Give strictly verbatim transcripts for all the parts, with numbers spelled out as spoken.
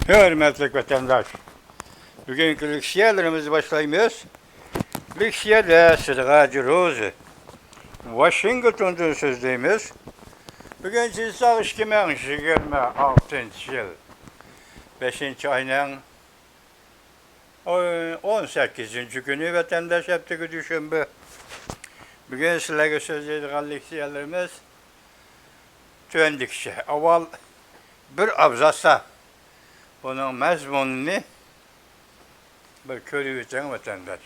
ھۆرمەتلىك ۋەتەنداش، بۈگۈنكى لېكسىيەلىرىمىزنى باشلايمىز. لېكسىيەدە سىزغا جىروز ۋاشىنگتوندىن سۆزلەيمىز. بۈگۈن چىلساق ئىككى مىڭ يىگىرمە ئالتىنچى يىل بەشىنچى ئاينىڭ ئون سەككىزىنچى كۈنى، ۋەتەنداش ھەپتىگە دۈشەنبە. بۈگۈن سىلەرگە سۆزلەيدىغان لېكسىيەلىرىمىز تۆۋەندىكىچە. ئاۋۋال بىر ئابزاستا بۇنىڭ مەزمۇنىنى بىر كۆرۈۋېتىڭ، ۋەتەنداش.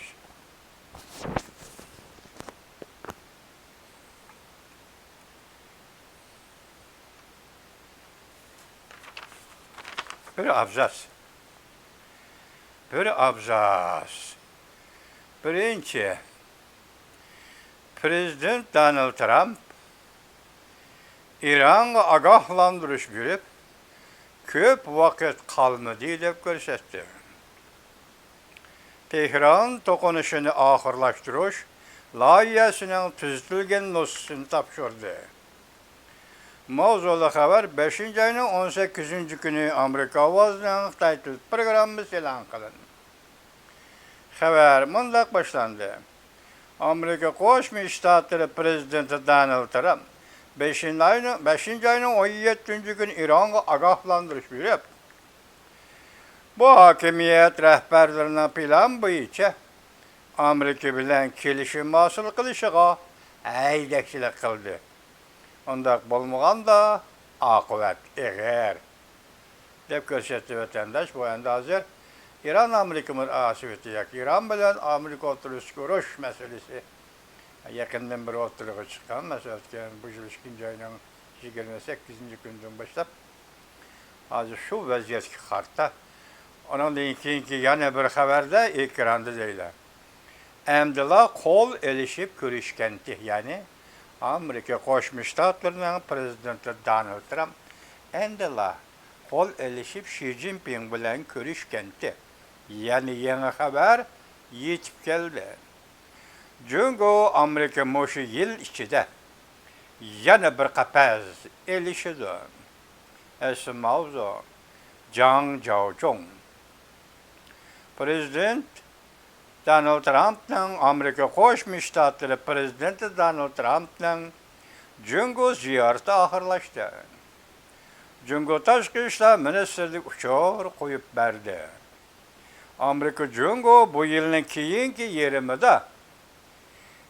بىر ئابزاس. بىر ئابزاس. بىرىنچى، پىرېزىدېنت دونالد ترامپ ئىرانغا ئاگاھلاندۇرۇش بېرىپ، كۆپ ۋاقىت قالمىدى دەپ كۆرسەتتى. تېھران توقۇنۇشىنى ئاخىرلاشتۇرۇش لايىھەسىنىڭ تۈزىتىلگەن نۇسخىسىنى تاپشۇردى. ماۋزۇلۇق خەۋەر بەشىنچى ئاينىڭ ئون سەككىزىنچى كۈنى ئامېرىكا ئاۋازىنىڭ خىتاي تىل پروگراممىسى ئېلان قىلىندى. خەۋەر مۇنداق باشلاندى: ئامېرىكا قوشما شتاتلىرى پىرېزىدېنتى دونالد ترامپ بەشىنچى ئاينىڭ، بەشىنچى ئاينىڭ ئون يەتتىنچى كۈنى ئىرانغا ئاگاھلاندۇرۇش بېرىپ، بۇ ھاكىمىيەت رەھبەرلىرىنىڭ پىلان بويىچە ئامېرىكا بىلەن كېلىشىم ھاسىل قىلىشىغا ھەيدەكچىلىك قىلدى. ئۇنداق بولمىغاندا ئاقىۋەت ئېغىر، دەپ كۆرسەتتى ۋەتەنداش. بۇ ئەمدى ھازىر ئىران ئامېرىكا مۇناسىۋىتى ياكى ئىران بىلەن ئامېرىكا ئوتتۇرىسىدىكى ئۇرۇش مەسىلىسى يېقىندىن بېرى ئوتتۇرىغا چىققان. مەسىلەن، بۇ يىل ئىككىنچى ئاينىڭ يىگىرمە سەككىزىنچى كۈنىدىن باشلاپ ھازىر شۇ ۋەزىيەتكە قارىتا. ئۇنىڭدىن كېيىنكى يەنە بىر خەۋەردە ئېكراندا دەيدۇ، ئەمدىلا قول ئېلىشىپ كۆرۈشكەنتى، يەنى ئامېرىكا قوشما شتاتلىرىنىڭ پىرېزىدېنتى دونالد ترامپ ئەمدىلا قول ئېلىشىپ شى جىنپىڭ بىلەن كۆرۈشكەنتى. يەنە يېڭى خەۋەر يېتىپ كەلدى. جۇڭگو ئامېرىكا مۇشۇ يىل ئىچىدە يەنە بىر قەپەس ئېلىشىدۇ. ئەسلى ماۋزۇ جاڭ جياۋجۇڭ. پىرېزىدېنت دونالد ترامپنىڭ، ئامېرىكا قوشما شتاتلىرى پىرېزىدېنتى دونالد ترامپنىڭ جۇڭگو زىيارىتى ئاخىرلاشتى. جۇڭگو تاشقى ئىشلار مىنىستىرلىكى ئۇچۇر قويۇپ بەردى. ئامېرىكا جۇڭگو بۇ يىلنىڭ كېيىنكى يېرىمىدا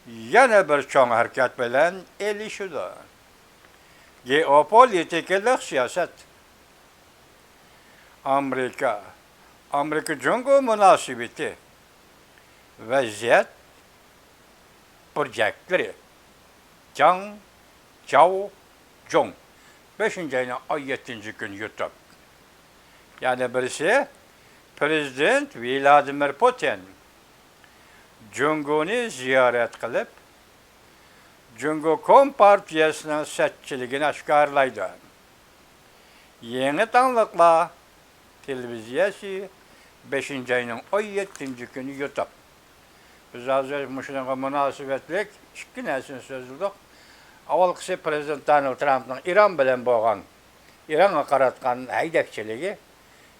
يەنە بىر چوڭ ھەرىكەت بىلەن ئېلىشىدۇ. گېئوپولىتىكىلىق سىياسەت. ئامېرىكا، ئامېرىكا جۇڭگو مۇناسىۋىتى، ۋەزىيەت پروژېكتورى. جاڭ جياۋجۇڭ، بەشىنچى ئاينىڭ ئون يەتتىنچى كۈنى يۇتۇپ. يەنە بىرسى، پىرېزىدېنت ۋلادىمىر پۇتىن جۇڭگونى زىيارەت قىلىپ، جۇڭگو كومپارتىيەسىنىڭ سەتچىلىكىنى ئاشكارىلايدۇ. يېڭى تاڭلىقلار تېلېۋىزىيەسى، بەشىنچى ئاينىڭ ئون يەتتىنچى كۈنى يۇتۇپ. بىز ھازىر مۇشۇنىڭغا مۇناسىۋەتلىك ئىككى نەرسىنى سۆزلىدۇق. ئاۋۋالقىسى، پىرېزىدېنت دونالد ترامپنىڭ ئىران بىلەن بولغان، ئىرانغا قاراتقان ھەيدەكچىلىكى.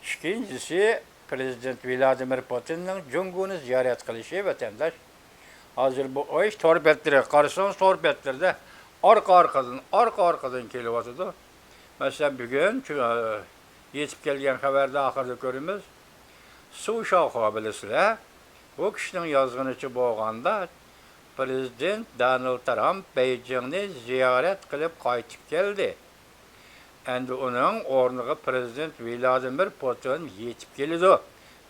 ئىككىنچىسى، پىرېزىدېنت ۋلادىمىر پۇتىننىڭ جۇڭگونى زىيارەت قىلىشى، ۋەتەنداش. ھازىر بۇ ئىش تور بەتلىرىگە قارىسىڭىز، تور بەتلىرىدە ئارقا-ئارقىدىن، ئارقا-ئارقىدىن كېلىۋاتىدۇ. مەسىلەن، بۈگۈن، ئە، يېتىپ كەلگەن خەۋەردە ئاخىرىدا كۆرىمىز، سۇ شاخۇا، بىلىسىلەر، بۇ كىشىنىڭ يازغىنىچە بولغاندا، پىرېزىدېنت دونالد ترامپ بېيجىڭنى زىيارەت قىلىپ قايتىپ كەلدى. ئەمدى ئۇنىڭ ئورنىغا پىرېزىدېنت ۋلادىمىر پۇتىن يېتىپ كېلىدۇ،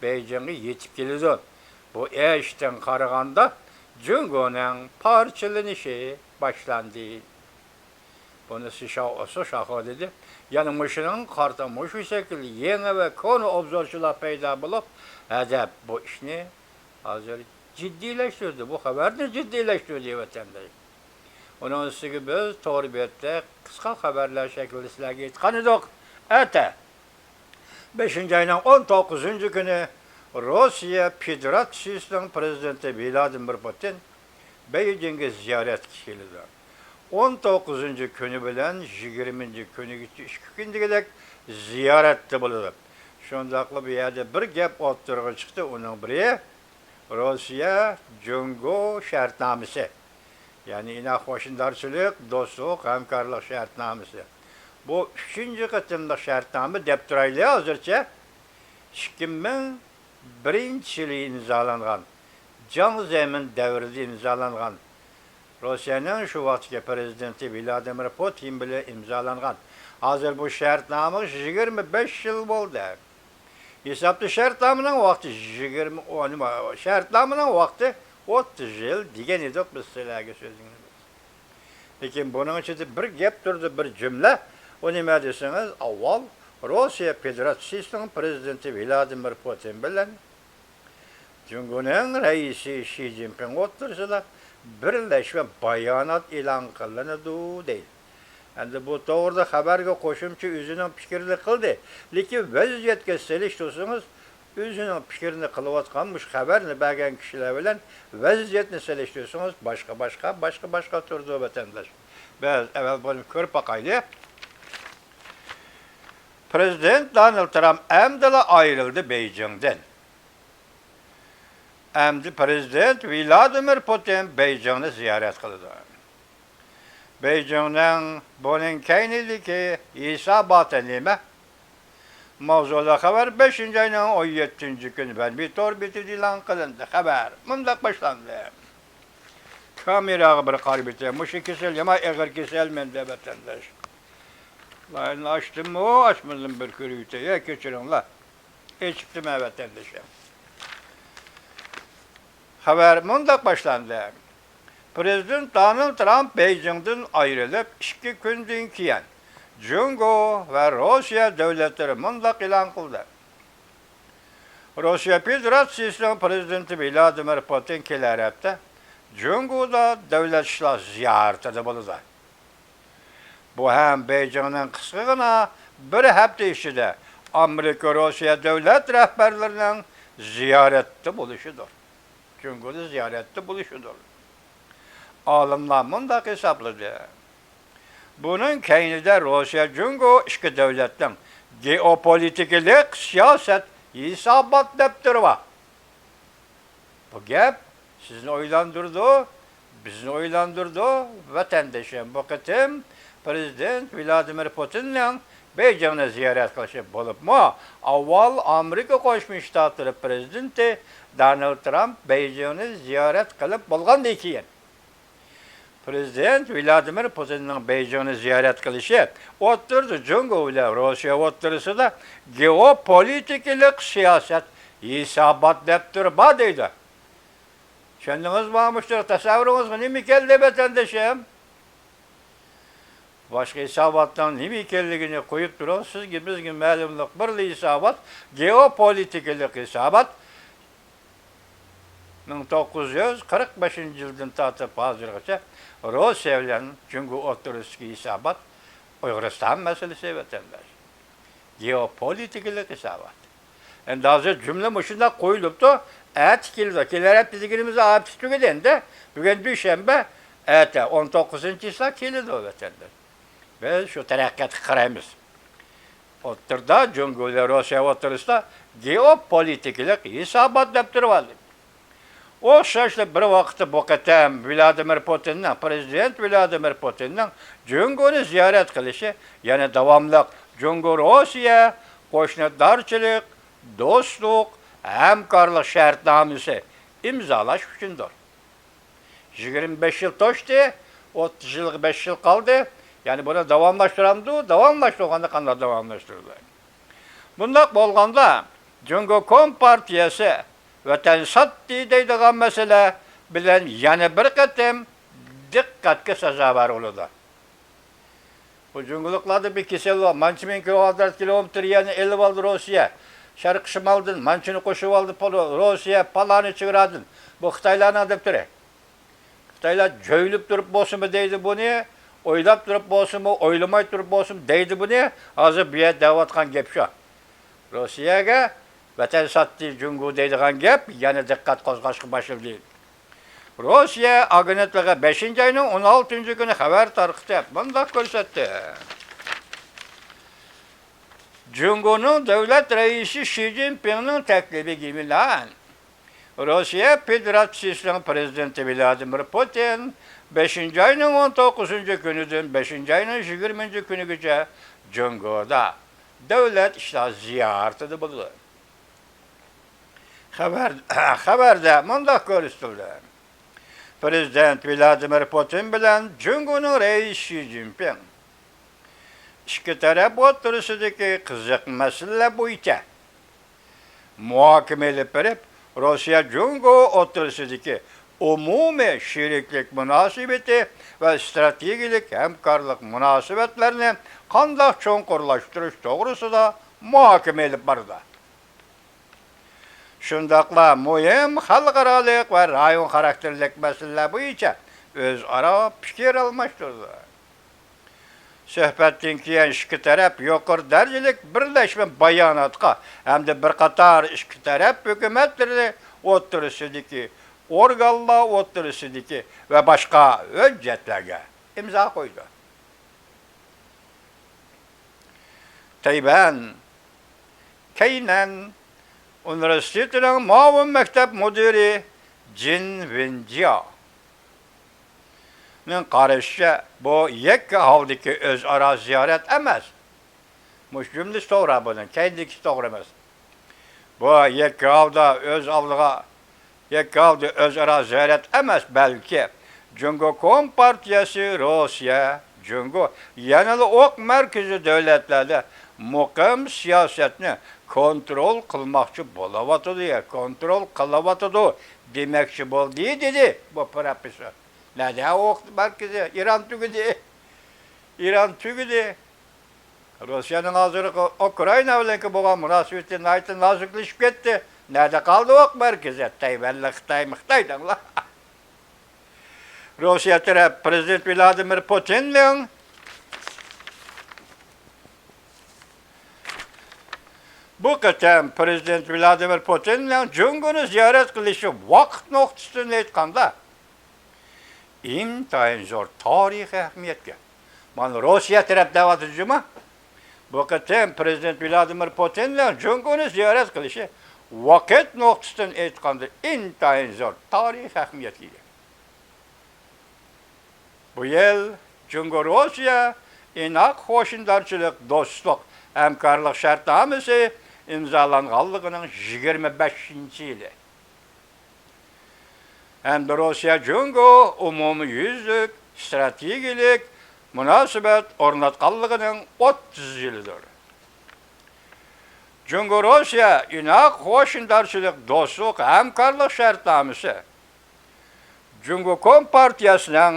بېيجىڭغا يېتىپ كېلىدۇ. بۇ ئىشتىن قارىغاندا، جۇڭگونىڭ پارچىلىنىشى باشلاندى. بۇنى سىشاۋ-، سۇشاخۇ دېدى. يەنى مۇشۇنىڭغا قارىتا مۇشۇ شەكىل يېڭى ۋە كونا ئوبزورچىلار پەيدا بولۇپ، ھەدەپ بۇ ئىشنى ھازىر جىددىيلەشتۈردى. بۇ خەۋەرنى جىددىيلەشتۈردى، ۋەتەنداش. ئۇنىڭ ئۈستىگە بىز تور بېتىدە قىسقا خەۋەرلەر شەكلىدە سىلەرگە ئېيتقان ئىدۇق. ئەتە، بەشىنچى ئاينىڭ ئون توققۇزىنچى كۈنى روسىيە فېدېراتسىيىسىنىڭ پىرېزىدېنتى ۋلادىمىر پۇتىن بېيجىڭگە زىيارەتكە كېلىدۇ. ئون توققۇزىنچى كۈنى بىلەن يىگىرمىنچى كۈنىگىچە ئىككى كۈن دېگۈدەك زىيارەتتە بولىدۇ. شۇنداقلا بۇ يەردە بىر گەپ ئوتتۇرىغا چىقتى، ئۇنىڭ بىرى روسىيە جۇڭگو شەرتنامىسى، يەنى ئىناق قوشنىدارچىلىق، دوستلۇق، ھەمكارلىق شەرتنامىسى. بۇ ئۈچىنچى قېتىملىق شەرتنامە دەپ تۇرايلى ھازىرچە. ئىككى مىڭ بىرىنچى يىلى ئىمزالانغان، جاڭ زېمىن دەۋرىدە ئىمزالانغان، روسىيەنىڭ شۇ ۋاقىتتىكى پىرېزىدېنتى ۋلادىمىر پۇتىن بىلەن ئىمزالانغان. ھازىر بۇ شەرتنامىغا يىگىرمە بەش يىل بولدى. ھېسابتا شەرتنامىنىڭ ۋاقتى يىگىرمە، ئون، شەرتنامىنىڭ ۋاقتى ئوتتۇز يىل دېگەن ئىدۇق بىز سىلەرگە سۆزىمىز. لېكىن بۇنىڭ ئىچىدە بىر گەپ تۇرىدۇ، بىر جۈملە. ئۇ نېمە دېسىڭىز، ئاۋۋال روسىيە فېدېراتسىيىسىنىڭ پىرېزىدېنتى ۋلادىمىر پۇتىن بىلەن جۇڭگونىڭ رەئىسى شى جىنپىڭ ئوتتۇرىسىدا بىرلەشمە بايانات ئېلان قىلىنىدۇ، دەيدۇ. ئەمدى بۇ توغرىدا خەۋەرگە قوشۇمچە ئۆزىنىڭ پىكرىنى قىلدى، لېكىن ۋەزىيەتكە سېلىشتۇرسىڭىز، ئۆزىنىڭ پىكرىنى قىلىۋاتقان مۇشۇ خەۋەرنى بەرگەن كىشىلەر بىلەن ۋەزىيەتنى سېلىشتۇرسىڭىز، باشقا، باشقا، باشقا، باشقا تۇرىدۇ، ۋەتەنداش. بەس، ئەۋۋەل بۇنى كۆرۈپ باقايلى. پىرېزىدېنت دونالد ترامپ ئەمدىلا ئايرىلدى بېيجىڭدىن. ئەمدى پىرېزىدېنت ۋلادىمىر پۇتىن بېيجىڭنى زىيارەت قىلىدۇ. بېيجىڭنىڭ بۇنىڭ كەينىدىكى ھېساباتى نېمە؟ ماۋزۇلۇق خەۋەر بەشىنچى ئاينىڭ ئون يەتتىنچى كۈنى ۋەنبى تور بېتىدە ئېلان قىلىندى. خەۋەر مۇنداق باشلاندى. كامېراغا بىر قارىۋېتىڭ، مۇشۇ كېسەل يامان ئېغىر كېسەل مەندە، ۋەتەنداش. لاينى ئاچتىممۇ، ئاچمىدىم، بىر كۆرۈۋېتەي. يا، كەچۈرۈڭلار. ئېچىپتىمەن، ۋەتەندىشىم. خەۋەر مۇنداق باشلاندى. پىرېزىدېنت دونالد ترامپ بېيجىڭدىن ئايرىلىپ ئىككى كۈندىن كېيىن، جۇڭگو ۋە روسىيە دۆلەتلىرى مۇنداق ئېلان قىلدى. روسىيە فېدېراتسىيىسىنىڭ پىرېزىدېنتى ۋلادىمىر پۇتىن كېلەر ھەپتە جۇڭگودا دۆلەت ئىشلار زىيارىتىدە بولىدۇ. بۇ ھەم بېيجىڭنىڭ قىسقىغىنا بىر ھەپتە ئىچىدە ئامېرىكا، روسىيە دۆلەت رەھبەرلىرىنىڭ زىيارەتتە بولۇشىدۇر. جۇڭگودا زىيارەتتە بولۇشىدۇر. ئالىملار مۇنداق ھېسابلىدى. بۇنىڭ كەينىدە روسىيە جۇڭگو ئىككى دۆلەتنىڭ گېئوپولىتىكىلىق سىياسەت ھېسابات دەپتىرى بار. بۇ گەپ سىزنى ئويلاندۇرىدۇ، بىزنى ئويلاندۇرىدۇ، ۋەتەندىشىم. بۇ قېتىم پىرېزىدېنت ۋلادىمىر پۇتىننىڭ بېيجىڭنى زىيارەت قىلىشى بولۇپمۇ، ئاۋۋال ئامېرىكا قوشما شتاتلىرى پىرېزىدېنتى دونالد ترامپ بېيجىڭنى زىيارەت قىلىپ بولغاندىن كېيىن، پىرېزىدېنت ۋلادىمىر پۇتىننىڭ بېيجىڭنى زىيارەت قىلىشى ئوتتۇرىدا جۇڭگو بىلەن روسىيە ئوتتۇرىسىدا گېئوپولىتىكىلىق سىياسەت ھېسابات دەپتىرى بار دەيدۇ. چۈشەندىڭىزمۇ؟ مۇشۇ تەسەۋۋۇرىڭىزغا نېمە كەلدى، ۋەتەندىشىم؟ باشقا ھېساباتنىڭ نېمە ئىكەنلىكىنى قويۇپ تۇرۇڭ، سىزگە، بىزگە مەلۇملۇق بىرلا ھېسابات، گېئوپولىتىكىلىق ھېسابات. مىڭ توققۇز يۈز قىرىق بەشىنچى يىلدىن تارتىپ ھازىرغىچە روسىيە بىلەن جۇڭگو ئوتتۇرىسىدىكى ھېسابات، ئۇيغۇرىستان مەسىلىسى، ۋەتەنداش. گېئوپولىتىكىلىق ھېسابات. ئەمدى ھازىر جۈملە مۇشۇنداق قويۇلۇپتۇ. ئەتە كېلىدۇ. كېلەر ھەپتە دېگىنىمىز ھەپتە تۈگىدى ئەمدى. بۈگۈن دۈشەنبە، ئەتە ئون توققۇزىنچى چىسلا كېلىدۇ، ۋەتەنداش. بىز شۇ تەرەققىياتقا قارايمىز. ئوتتۇرىدا جۇڭگو بىلەن روسىيە ئوتتۇرىسىدا گېئوپولىتىكىلىق ھېسابات دەپتىرى بار. ئوخشاشلا بىر ۋاقىتتا بۇ قېتىم ۋلادىمىر پۇتىننىڭ، پىرېزىدېنت ۋلادىمىر پۇتىننىڭ جۇڭگونى زىيارەت قىلىشى يەنە داۋاملىق جۇڭگو روسىيە قوشنىدارچىلىق، دوستلۇق، ھەمكارلىق شەرتنامىسى ئىمزالاش ئۈچۈندۇر. يىگىرمە بەش يىل توشتى، ئوتتۇز يىلغا بەش يىل قالدى. يەنى بۇنى داۋاملاشتۇرامدۇ؟ داۋاملاشتۇرغاندا قانداق داۋاملاشتۇرىدۇ؟ بۇنداق بولغاندا، جۇڭگو كومپارتىيەسى ۋەتەن ساتتى دەيدىغان مەسىلە بىلەن يەنە بىر قېتىم دىققەتكە سازاۋەر بولىدۇ. بۇ جۇڭگولۇقلاردا بىر كېسەل بار. مانچە مىڭ كىلومېتىر يەرنى ئېلىۋالدى روسىيە. شەرقىي شىمالدىن مانچىنى قوشۇۋالدى پو-، روسىيە، پالانى چېگرادىن. بۇ خىتايلارنىڭ دەپتىرى. خىتايلار جۆيلۈپ تۇرۇپ بولسىمۇ دەيدۇ بۇنى، ئويلاپ تۇرۇپ بولسىمۇ، ئويلىماي تۇرۇپ بولسىمۇ دەيدۇ بۇنى. ھازىر بۇ يەردە دەۋاتقان گەپ شۇ. روسىيەگە ۋەتەن ساتتى جۇڭگو دەيدىغان گەپ يەنە دىققەت قوزغاشقا باشلىدى. روسىيە ئاگېنتلىقى بەشىنچى ئاينىڭ ئون ئالتىنچى كۈنى خەۋەر تارقىتىپ مۇنداق كۆرسەتتى. جۇڭگونىڭ دۆلەت رەئىسى شى جىنپىڭنىڭ تەكلىپىگە بىنائەن، روسىيە فېدېراتسىيىسىنىڭ پىرېزىدېنتى ۋلادىمىر پۇتىن بەشىنچى ئاينىڭ ئون توققۇزىنچى كۈنىدىن بەشىنچى ئاينىڭ يىگىرمىنچى كۈنىگىچە جۇڭگودا دۆلەت ئىشلار زىيارىتىدە بولىدۇ. خەۋەر، خەۋەردە مۇنداق كۆرسىتىلدى: پىرېزىدېنت ۋلادىمىر پۇتىن بىلەن جۇڭگونىڭ رەئىسى شى جىنپىڭ ئىككى تەرەپ ئوتتۇرىسىدىكى قىزىق مەسىلىلەر بويىچە مۇھاكىمە ئېلىپ بېرىپ، روسىيە جۇڭگو ئوتتۇرىسىدىكى ئومۇمىي شېرىكلىك مۇناسىۋىتى ۋە ئىستراتېگىيەلىك ھەمكارلىق مۇناسىۋەتلىرىنى قانداق چوڭقۇرلاشتۇرۇش توغرىسىدا مۇھاكىمە ئېلىپ بارىدۇ. شۇنداقلا مۇھىم خەلقئارالىق ۋە رايون خاراكتېرلىك مەسىلىلەر بويىچە ئۆزئارا پىكىر ئالماشتۇرىدۇ. سۆھبەتتىن كېيىن ئىككى تەرەپ يۇقىرى دەرىجىلىك بىرلەشمە باياناتقا ھەمدە بىر قاتار ئىككى تەرەپ ھۆكۈمەتلىرى ئوتتۇرىسىدىكى، ئورگانلار ئوتتۇرىسىدىكى ۋە باشقا ھۆججەتلەرگە ئىمزا قويدى. تەيۋەن كەينەن ئۇنىۋېرسىتېتىنىڭ مۇئاۋىن مەكتەپ مۇدىرى جىن ۋېنجيانىڭ قارىشىچە، بۇ يەككە ھالدىكى ئۆزئارا زىيارەت ئەمەس. مۇشۇ جۈملىسى توغرا بۇنىڭ، كەينىدىكىسى توغرا ئەمەس. بۇ يەككە ھالدا ئۆز ئالدىغا يەككە ھالدا ئۆزئارا زىيارەت ئەمەس، بەلكى جۇڭگو كومپارتىيەسى روسىيە، جۇڭگو يەنىلا ئوق مەركىزى دۆلەتلەردە مۇقىم سىياسەتنى كونترول قىلماقچى بولۇۋاتىدۇ، يا كونترول قىلىۋاتىدۇ دېمەكچى بولدى، دېدى بۇ پروفېسسور. نەدە ئوق مەركىزى؟ ئىران تۈگىدى. ئىران تۈگىدى. روسىيەنىڭ ھازىرقى ئۇكرائىنا بىلەنكى بولغان مۇناسىۋىتى ناھايىتى نازۇكلىشىپ كەتتى. نەدە قالدى ئوق مەركىزى؟ تەيۋەنلىك خىتايمۇ خىتاي دەڭلار. روسىيە تەرەپ پىرېزىدېنت ۋلادىمىر پۇتىننىڭ، بۇ قېتىم پىرېزىدېنت ۋلادىمىر پۇتىننىڭ جۇڭگونى زىيارەت قىلىشى ۋاقىت نۇقتىسىدىن ئېيتقاندا، ئىنتايىن زور تارىخىي ئەھمىيەتكە. مانا روسىيە تەرەپ دەۋاتىدۇ جۇمۇ. بۇ قېتىم پىرېزىدېنت ۋلادىمىر پۇتىننىڭ جۇڭگونى زىيارەت قىلىشى ۋاقىت نۇقتىسىدىن ئېيتقاندا ئىنتايىن زور تارىخىي ئەھمىيەتكە ئىگە. بۇ يىل جۇڭگو روسىيە ئىناق قوشنىدارچىلىق دوستلۇق ھەمكارلىق شەرتنامىسى ئىمزالانغانلىقىنىڭ يىگىرمە بەشىنچى يىلى. ھەمدە روسىيە جۇڭگو ئومۇميۈزلۈك ئىستراتېگىيەلىك مۇناسىۋەت ئورناتقانلىقىنىڭ ئوتتۇز يىلىدۇر. جۇڭگو روسىيە ئىناق قوشنىدارچىلىق دوستلۇق ھەمكارلىق شەرتنامىسى جۇڭگو كومپارتىيەسىنىڭ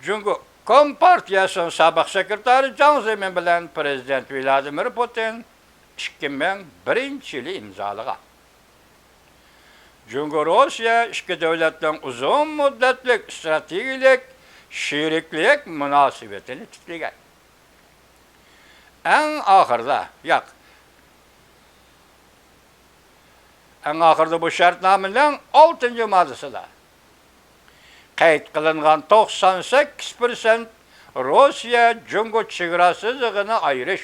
جۇڭگو كومپارتىيەسىنىڭ سابىق سېكرېتارى جاڭ زېمىن بىلەن پىرېزىدېنت ۋلادىمىر پۇتىن ئىككى مىڭ بىرىنچى يىلى ئىمزالىغان. جۇڭگو روسىيە ئىككى دۆلەتنىڭ ئۇزۇن مۇددەتلىك ئىستراتېگىيەلىك شېرىكلىك مۇناسىۋىتىنى تىكلىگەن. ئەڭ ئاخىرىدا، ياق، ئەڭ ئاخىرىدا بۇ شەرتنامىنىڭ ئالتىنچى ماددىسىدا قەيت قىلىنغان توقسان سەككىز پىرسەنت روسىيە جۇڭگو چېگرا سىزىقىنى ئايرىش،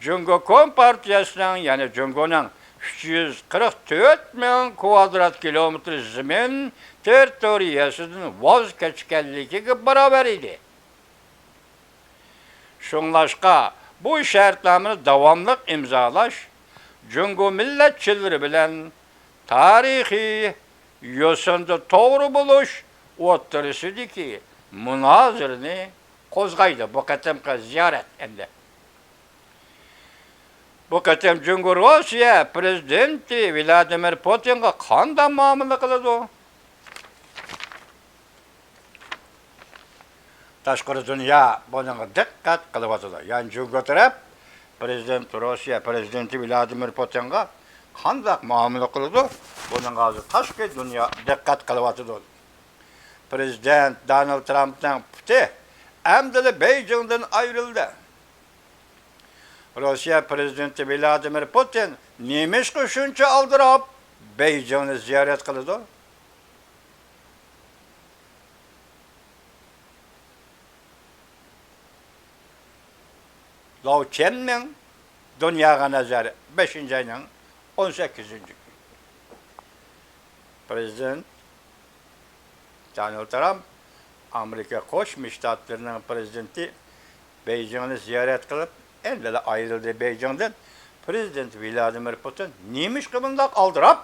جۇڭگو كومپارتىيەسىنىڭ، يەنى جۇڭگونىڭ ئۈچ يۈز قىرىق تۆت مىڭ كۋادرات كىلومېتىر زېمىن تېررىتورىيەسىدىن ۋاز كەچكەنلىكىگە باراۋەر ئىدى. شۇڭلاشقا، بۇ شەرتنامىنى داۋاملىق ئىمزالاش جۇڭگو مىللەتچىلىرى بىلەن تارىخىي يوسۇندا توغرا بولۇش ئوتتۇرىسىدىكى مۇنازىرىنى قوزغايدۇ. بۇ قېتىمقى زىيارەت ئەمدى. بۇ قېتىم جۇڭگو روسىيە پىرېزىدېنتى ۋلادىمىر پۇتىنغا قانداق مۇئامىلە قىلىدۇ؟ تاشقىرى دۇنيا بۇنىڭغا دىققەت قىلىۋاتىدۇ. يەنى جۇڭگو تەرەپ پىرېزىدېنت، روسىيە پىرېزىدېنتى ۋلادىمىر پۇتىنغا قانداق مۇئامىلە قىلىدۇ؟ بۇنىڭغا ھازىر تاشقى دۇنيا دىققەت قىلىۋاتىدۇ. پىرېزىدېنت دونالد ترامپنىڭ پۇتى ئەمدىلا بېيجىڭدىن ئايرىلدى. روسىيە پىرېزىدېنتى ۋلادىمىر پۇتىن نېمىشقا شۇنچە ئالدىراپ بېيجىڭنى زىيارەت قىلىدۇ؟ لاۋ چيەنمىڭ دۇنياغا نەزەر، بەشىنچى ئاينىڭ ئون سەككىزىنچى كۈنى. پرېزىدېنت دونالد ترامپ، ئامېرىكا قوشما شتاتلىرىنىڭ پرېزىدېنتى بېيجىڭنى زىيارەت قىلىپ، ئەمدىلا ئايرىلدى بېيجىڭدىن. پرېزىدېنت ۋلادىمىر پۇتىن نېمىشقا بۇنداق ئالدىراپ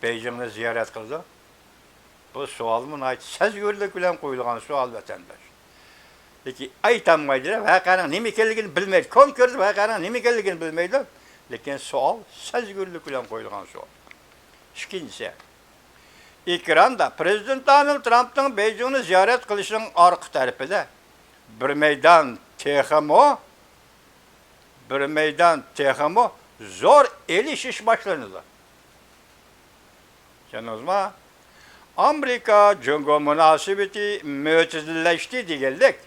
بېيجىڭنى زىيارەت قىلىدۇ؟ بۇ سوئالمۇ ناھايىتى سەزگۈرلۈك بىلەن قويۇلغان سوئال، ۋەتەنداش. لېكىن ئېيتالمايدۇ، ۋەقەنىڭ نېمە ئىكەنلىكىنى بىلمەيدۇ، كونكرېت ۋەقەنىڭ نېمە ئىكەنلىكىنى بىلمەيدۇ. لېكىن سوئال سەزگۈرلۈك بىلەن قويۇلغان سوئال. ئىككىنچىسى، ئېكراندا پرېزىدېنت دونالد ترامپنىڭ بېيجىڭنى زىيارەت قىلىشىنىڭ ئارقا تەرىپىدە بىر مەيدان تېخىمۇ، بىر مەيدان تېخىمۇ زور ئېلىشىش باشلىنىدۇ. چۈشەندىڭىزمۇ؟ ئامېرىكا جۇڭگو مۇناسىۋىتى مۆتىدىللەشتى دېگەنلىك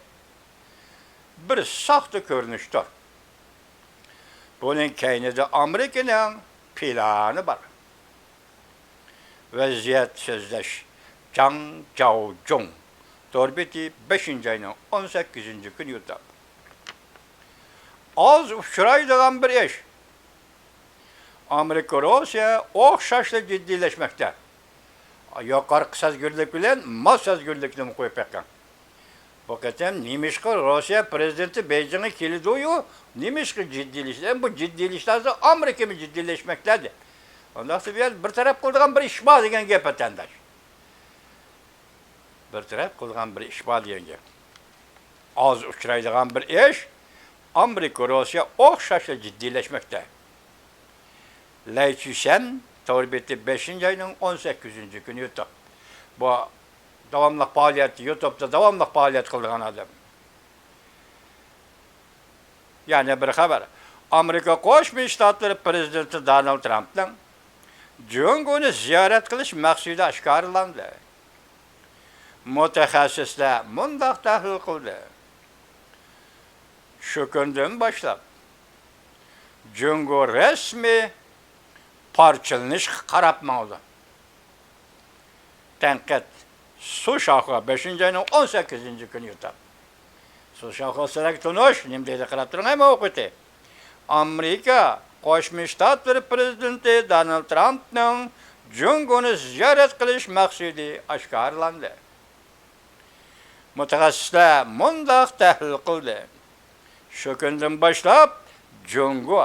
بىر ساختا كۆرۈنۈشتۇر. بۇنىڭ كەينىدە ئامېرىكىنىڭ پىلانى بار. ۋەزىيەت سۆزلەش، جاڭ جاۋجۇڭ. تور بېتى، بەشىنچى ئاينىڭ ئون سەككىزىنچى كۈنى يۇتۇپ. ئاز ئۇچرايدىغان بىر ئىش. ئامېرىكا، روسىيە ئوخشاشلا جىددىيلەشمەكتە. يۇقىرىقى سەزگۈرلۈك بىلەن ماس سەزگۈرلۈكنىمۇ قويۇپ بېقىڭ. بۇ قېتىم نېمىشقا روسىيە پرېزىدېنتى بېيجىڭغا كېلىدۇ-يۇ، نېمىشقا جىددىيلىشىدۇ؟ ئەمما بۇ جىددىيلىشىدۇ، ئامېرىكىمۇ جىددىيلەشمەكتە دەپ. ئۇنداقتا بۇ يەردە بىر تەرەپ قىلىدىغان بىر ئىش بار دېگەن گەپ، ۋەتەنداش. بىر تەرەپ قىلىدىغان بىر ئىش بار دېگەن گەپ. ئاز ئۇچرايدىغان بىر ئىش. ئامېرىكا، روسىيە ئوخشاشلا جىددىيلەشمەكتە. لەي چۈشەن، تور بېتى، بەشىنچى ئاينىڭ ئون سەككىزىنچى كۈنى يۇتۇپ. بۇ داۋاملىق پائالىيەت، يۇتۇبتا داۋاملىق پائالىيەت قىلىدىغان ئادەم. يەنە بىر خەۋەر. ئامېرىكا قوشما شتاتلىرى پرېزىدېنتى دونالد ترامپنىڭ جۇڭگونى زىيارەت قىلىش مەقسىتى ئاشكارىلاندى. مۇتەخەسسىسلەر مۇنداق تەھلىل قىلدى: شۇ كۈندىن باشلاپ، جۇڭگو رەسمىي پارچىلىنىشقا قاراپ ماڭىدۇ. تەنقىد. سۇ شاخۇ، بەشىنچى ئاينىڭ ئون سەككىزىنچى كۈنى يۇتۇپ. سۇ شاخۇ سىلەرگە تونۇش، نېمە دەيدۇ، قاراپ تۇرۇڭ ھەممە ۋاقتى. ئامېرىكا قوشما شتاتلىرى پرېزىدېنتى دونالد ترامپنىڭ جۇڭگونى زىيارەت قىلىش مەقسىتى ئاشكارىلاندى. مۇتەخەسسىسلەر مۇنداق تەھلىل قىلدى: شۇ كۈندىن باشلاپ جۇڭگو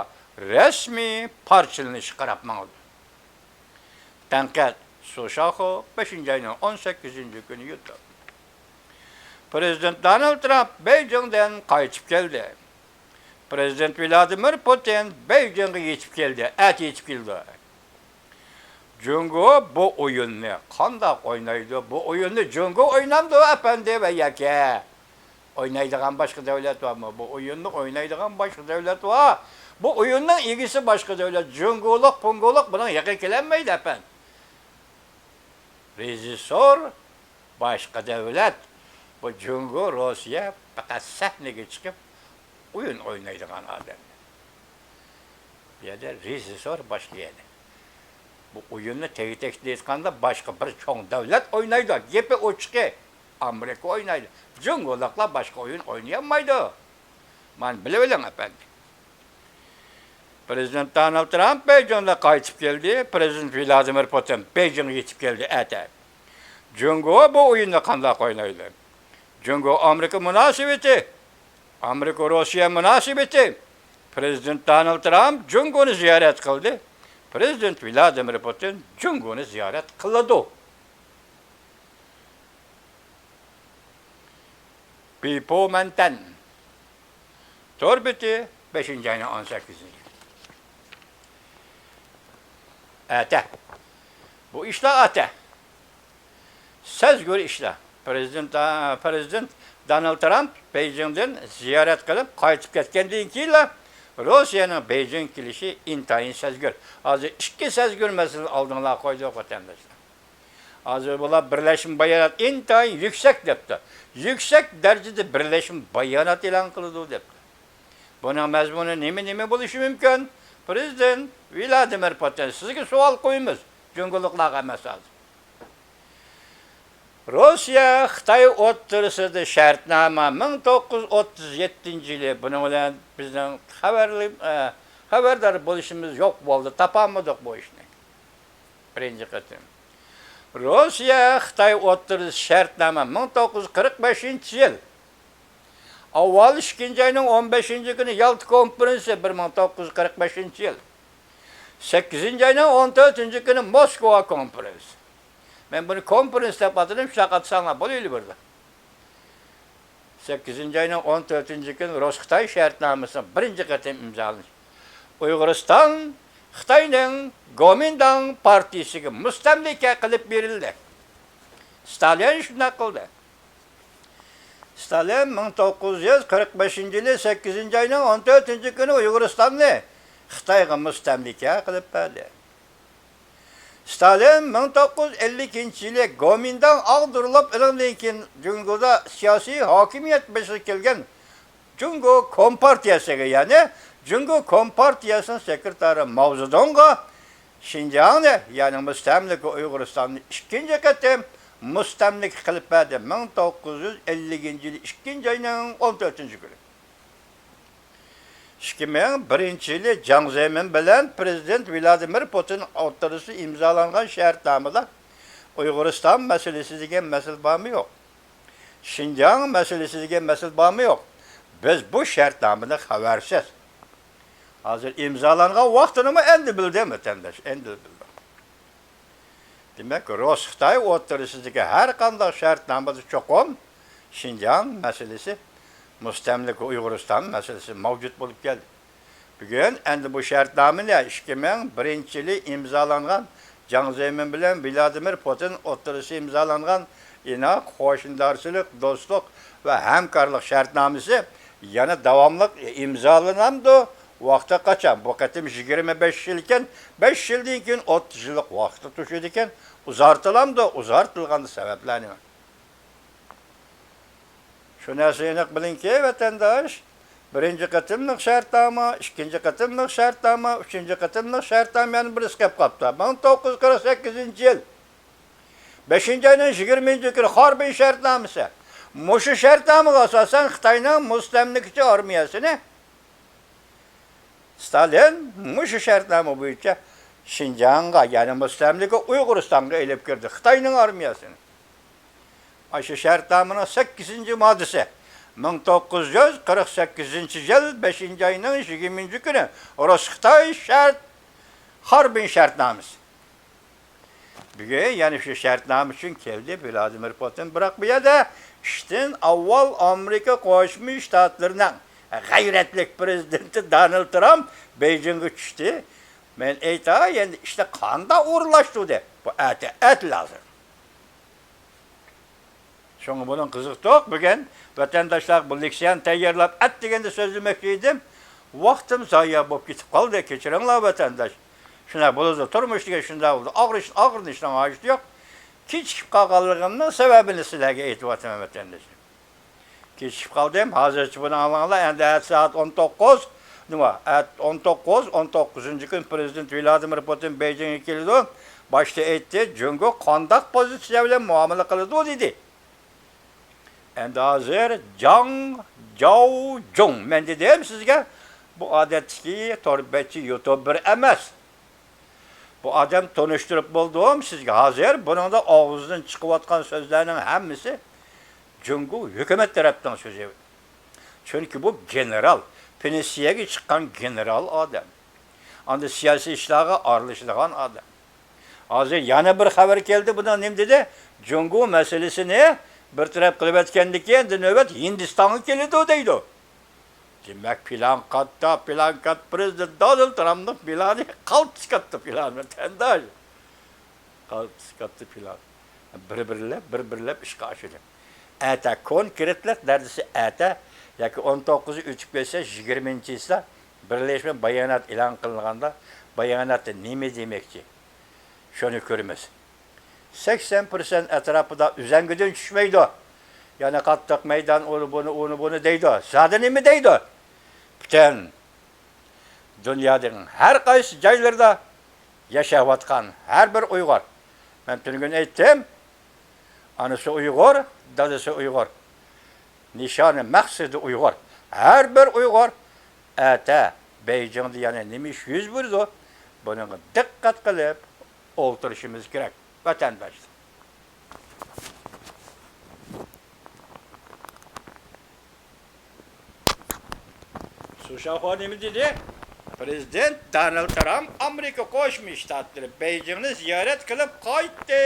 رەسمىي پارچىلىنىشقا قاراپ ماڭىدۇ. تەنقىد. سۇ شاخۇ، بەشىنچى ئاينىڭ ئون سەككىزىنچى كۈنى يۇتۇپ. پرېزىدېنت دونالد ترامپ بېيجىڭدىن قايتىپ كەلدى. پرېزىدېنت ۋلادىمىر پۇتىن بېيجىڭغا يېتىپ كەلدى، ئەتە يېتىپ كېلىدۇ. جۇڭگو بۇ ئويۇننى قانداق ئوينايدۇ؟ بۇ ئويۇننى جۇڭگو ئوينامدۇ، ئەپەندى ۋە ياكى ئوينايدىغان باشقا دۆلەت بارمۇ؟ بۇ ئويۇننى ئوينايدىغان باشقا دۆلەت بار. بۇ ئويۇننىڭ ئىگىسى باشقا دۆلەت. جۇڭگولۇق، پۇڭگولۇق بۇنىڭغا يېقىن كېلەلمەيدۇ، ئەپەندى. رېژىسسور باشقا دۆلەت. بۇ جۇڭگو، روسىيە پەقەت سەھنىگە چىقىپ ئويۇن ئوينايدىغان ئادەم. بۇ يەردە رېژىسسور باشقا يەردە. بۇ ئويۇننى تېگى-تەكتىدە ئېيتقاندا باشقا بىر چوڭ دۆلەت ئوينايدۇ. گېپى ئوچۇقى، ئامېرىكا ئوينايدۇ. جۇڭگولۇقلار باشقا ئويۇن ئوينىيالمايدۇ. مانا بىلىۋېلىڭ، ئەپەندى. پرېزىدېنت دونالد ترامپ بېيجىڭدىن قايتىپ كەلدى. پرېزىدېنت ۋلادىمىر پۇتىن بېيجىڭغا يېتىپ كەلدى ئەتە. جۇڭگو بۇ ئويۇننى قانداق ئوينايدۇ؟ جۇڭگو ئامېرىكا مۇناسىۋىتى، ئامېرىكا روسىيە مۇناسىۋىتى. پرېزىدېنت دونالد ترامپ جۇڭگونى زىيارەت قىلدى. پرېزىدېنت ۋلادىمىر پۇتىن جۇڭگونى زىيارەت قىلىدۇ. بىپو مەنتەن. تور بېتى، بەشىنچى ئاينىڭ ئون سەككىزىنچى. ئەتە. بۇ ئىشلار ئەتە. سەزگۈر ئىشلار. پرېزىدېنت، پرېزىدېنت دونالد ترامپ بېيجىڭدىن زىيارەت قىلىپ قايتىپ كەتكەندىن كېيىنلا روسىيەنىڭ بېيجىڭغا كېلىشى ئىنتايىن سەزگۈر. ھازىر ئىككى سەزگۈر مەسىلىنى ئالدىڭلارغا قويدۇق، ۋەتەنداشلار. ھازىر بۇلار بىرلەشمە بايانات، ئىنتايىن يۈكسەك دەپتۇ. يۈكسەك دەرىجىدە بىرلەشمە بايانات ئېلان قىلىدۇ دەپتۇ. بۇنىڭ مەزمۇنى نېمە، نېمە بولۇشى مۇمكىن؟ پرېزىدېنت ۋلادىمىر پۇتىن، سىزگە سوئال قويىمىز، جۇڭگولۇقلارغا ئەمەس ھازىر. روسىيە، خىتاي ئوتتۇرىسىدا شەرتنامە مىڭ توققۇز يۈز ئوتتۇز يەتتىنچى يىلى. بۇنىڭ بىلەن بىزنىڭ خەۋەرلى-، ئە، خەۋەردار بولۇشىمىز يوق بولدى، تاپالمىدۇق بۇ ئىشنى. بىرىنچى قېتىم. روسىيە، خىتاي ئوتتۇرىسىدا شەرتنامە مىڭ توققۇز يۈز قىرىق بەشىنچى يىل. ئاۋۋال ئىككىنچى ئاينىڭ ئون بەشىنچى كۈنى يالتا كونفېرېنسى، بىر مىڭ توققۇز يۈز قىرىق بەشىنچى يىل. سەككىزىنچى ئاينىڭ ئون تۆتىنچى كۈنى موسكۋا كونفېرېنسى. مەن بۇنى كونفېرېنس دەپ ئاتىدىم، شۇنداق ئاتىساڭلار بولۇۋېرىدۇ. سەككىزىنچى ئاينىڭ ئون تۆتىنچى كۈنى رۇس-خىتاي شەرتنامىسىنىڭ بىرىنچى قېتىم ئىمزالىنىشى. ئۇيغۇرىستان خىتاينىڭ گومىنداڭ پارتىيىسىگە مۇستەملىكە قىلىپ بېرىلدى. ستالىن شۇنداق قىلدى. ستالىن مىڭ توققۇز يۈز قىرىق بەشىنچى يىلى سەككىزىنچى ئاينىڭ ئون تۆتىنچى كۈنى ئۇيغۇرىستاننى خىتايغا مۇستەملىكە قىلىپ بەردى. ستالىن مىڭ توققۇز يۈز ئەللىكىنچى يىلى گومىنداڭ ئاغدۇرۇلۇپ ئېلىندىن كېيىن، جۇڭگودا سىياسىي ھاكىمىيەت بېشىغا كەلگەن جۇڭگو كومپارتىيەسىگە، يەنى جۇڭگو كومپارتىيەسىنىڭ سېكرېتارى ماۋ زېدۇڭغا شىنجاڭنى، يەنى مۇستەملىكە ئۇيغۇرىستاننى ئىككىنچى قېتىم مۇستەملىكە قىلىپ بەردى، مىڭ توققۇز يۈز ئەللىكىنچى يىلى ئىككىنچى ئاينىڭ ئون تۆتىنچى كۈنى. ئىككى مىڭ بىرىنچى يىلى جاڭ زېمىن بىلەن پىرېزىدېنت ۋلادىمىر پۇتىن ئوتتۇرىسىدا ئىمزالانغان شەرتنامىدا ئۇيغۇرىستان مەسىلىسى دېگەن مەسىلە بارمۇ يوق؟ شىنجاڭ مەسىلىسى دېگەن مەسىلە بارمۇ يوق؟ بىز بۇ شەرتنامىدىن خەۋەرسىز. ھازىر ئىمزالانغان ۋاقتىنىمۇ ئەمدى بىلدىم، ۋەتەنداش، ئەمدى بىلدىم. دېمەك، رۇس-خىتاي ئوتتۇرىسىدىكى ھەر قانداق شەرتنامىدا چوقۇم شىنجاڭ مەسىلىسى، مۇستەملىكە ئۇيغۇرىستان مەسىلىسى مەۋجۇت بولۇپ كەلدى. بۈگۈن ئەمدى بۇ شەرتنامىنى ئىككى مىڭ بىرىنچى يىلى ئىمزالانغان، جاڭ زېمىن بىلەن ۋلادىمىر پۇتىن ئوتتۇرىسىدا ئىمزالانغان ئىناق قوشنىدارچىلىق، دوستلۇق ۋە ھەمكارلىق شەرتنامىسى يەنە داۋاملىق ئىمزالىنامدۇ؟ ۋاقتى قاچان؟ بۇ قېتىم يىگىرمە بەش يىل ئىكەن، بەش يىلدىن كېيىن ئوتتۇز يىللىق ۋاقىتقا توشىدىكەن، ئۇزارتىلامدۇ؟ ئۇزارتىلغاندا سەۋەبلەر نېمە؟ شۇ نەرسىنى ئېنىق بىلىڭكى، ۋەتەنداش، بىرىنچى قېتىملىق شەرتنامە، ئىككىنچى قېتىملىق شەرتنامە، ئۈچىنچى قېتىملىق شەرتنامە يەنە بىرسى كەپ قاپتۇ. مىڭ توققۇز يۈز قىرىق سەككىزىنچى يىل بەشىنچى ئاينىڭ يىگىرمىنچى كۈنى خاربىن شەرتنامىسى. مۇشۇ شەرتنامىغا ئاساسەن خىتاينىڭ مۇستەملىكىچى ئارمىيەسىنى ستالىن مۇشۇ شەرتنامە بويىچە شىنجاڭغا، يەنى مۇستەملىكە ئۇيغۇرىستانغا ئېلىپ كىردى خىتاينىڭ ئارمىيەسىنى. ئاشۇ شەرتنامىنىڭ سەككىزىنچى ماددىسى، مىڭ توققۇز يۈز قىرىق سەككىزىنچى يىل بەشىنچى ئاينىڭ يىگىرمىنچى كۈنى رۇس-خىتاي شەرت، خاربىن شەرتنامىسى. بۈگۈن يەنە شۇ شەرتنامە ئۈچۈن كەلدى ۋلادىمىر پۇتىن. بىراق بۇ يەردە ئىشتىن ئاۋۋال ئامېرىكا قوشما شتاتلىرىنىڭ غەيرەتلىك پىرېزىدېنتى دونالد ترامپ بېيجىڭغا چۈشتى. مەن ئېيتاي، ئەمدى ئىشلار قانداق ئورۇنلاشتۇردى؟ بۇ ئەتە، ئەتىلا ھازىر. شۇڭا بۇنىڭ قىزىقتۇق. بۈگۈن ۋەتەنداشلار بۇ لېكسىيەنى تەييارلاپ، ئەتىگەندە سۆزلىمەكچى ئىدىم. ۋاقتىم زايە بولۇپ كېتىپ قالدى. كېچىرىڭلار، ۋەتەنداش. شۇنداق بولىدۇ. تۇرمۇش دېگەن شۇنداق بولىدۇ. ئاغرىش-، ئاغرىنىشنىڭ ھاجىتى يوق. كېچىكىپ قالغانلىقىمنىڭ سەۋەبىنى سىلەرگە ئېيتىۋاتىمەن، ۋەتەنداشلار. كېچىكىپ قالدىم. ھازىرچە بۇنى ئاڭلاڭلار. ئەمدى ئەتە سائەت ئون توققۇز. نېمە؟ ئەت-، ئون توققۇز، ئون توققۇزىنچى كۈن پىرېزىدېنت ۋلادىمىر پۇتىن بېيجىڭغا كېلىدۇ. باشتا ئېيتتى، جۇڭگو قانداق پوزىتسىيە بىلەن مۇئامىلە قىلىدۇ، دېدى. ئەمدى ھازىر جاڭ جاۋجۇڭ. مەن دېدىم سىزگە، بۇ ئادەتتىكى تور بەتچى، يۇتۇبېر ئەمەس. بۇ ئادەم تونۇشتۇرۇپ بولدۇم سىزگە. ھازىر بۇنىڭدا ئاغزىدىن چىقىۋاتقان سۆزلەرنىڭ ھەممىسى جۇڭگو ھۆكۈمەت تەرەپنىڭ سۆزى. چۈنكى بۇ گېنېرال، پېنسىيەگە چىققان گېنېرال ئادەم. ئاندىن سىياسىي ئىشلارغا ئارىلىشىدىغان ئادەم. ھازىر يەنە بىر خەۋەر كەلدى. بۇنىڭ نېمە دېدى؟ جۇڭگو مەسىلىسىنى بىر تەرەپ قىلىۋەتكەندىن كېيىن، ئەمدى نۆۋەت ھىندىستانغا كېلىدۇ دەيدۇ. دېمەك، پىلان كاتتا، پىلان كاتتا، پىرېزىدېنت دونالد ترامپنىڭ پىلانى قالتىس كاتتا پىلان، ۋەتەنداش. قالتىس كاتتا پىلان. بىر-بىرلەپ، بىر-بىرلەپ ئىشقا ئاشىدۇ. ئەتە كونكرېتلىق دەرىجىسى، ئەتە ياكى ئون توققۇزى ئۆتۈپ كەتسە، يىگىرمىنچىسىدا بىرلەشمە بايانات ئېلان قىلىنغاندا، باياناتتا نېمە دېمەكچى؟ شۇنى كۆرىمىز. سەكسەن پىرسەنت ئەتراپىدا ئۈزەڭگىدىن چۈشمەيدۇ. يەنە قاتتىق مەيدان، ئۇنى بۇنى، ئۇنى بۇنى دەيدۇ. زادى نېمە دەيدۇ؟ پۈتۈن دۇنيانىڭ ھەر قايسى جايلىرىدا ياشاۋاتقان ھەر بىر ئۇيغۇر. مەن تۈنۈگۈن ئېيتتىم، ئانىسى ئۇيغۇر، دادىسى ئۇيغۇر. نىشانى، مەقسىتى ئۇيغۇر. ھەر بىر ئۇيغۇر ئەتە بېيجىڭدا يەنە نېمە ئىش يۈز بېرىدۇ، بۇنىڭغا دىققەت قىلىپ ئولتۇرۇشىمىز كېرەك، ۋەتەنداشلار. سۇشاخۇا نېمە دېدى؟ پىرېزىدېنت دونالد ترامپ ئامېرىكا قوشما شتاتلىرى بېيجىڭنى زىيارەت قىلىپ قايتتى.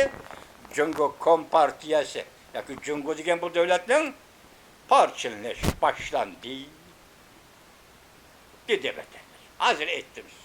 جۇڭگو كومپارتىيەسى ياكى جۇڭگو دېگەن بۇ دۆلەتنىڭ پارچىلىنىش باشلاندى، دېدى ۋەتەنداش. ھازىر ئېيتتىم.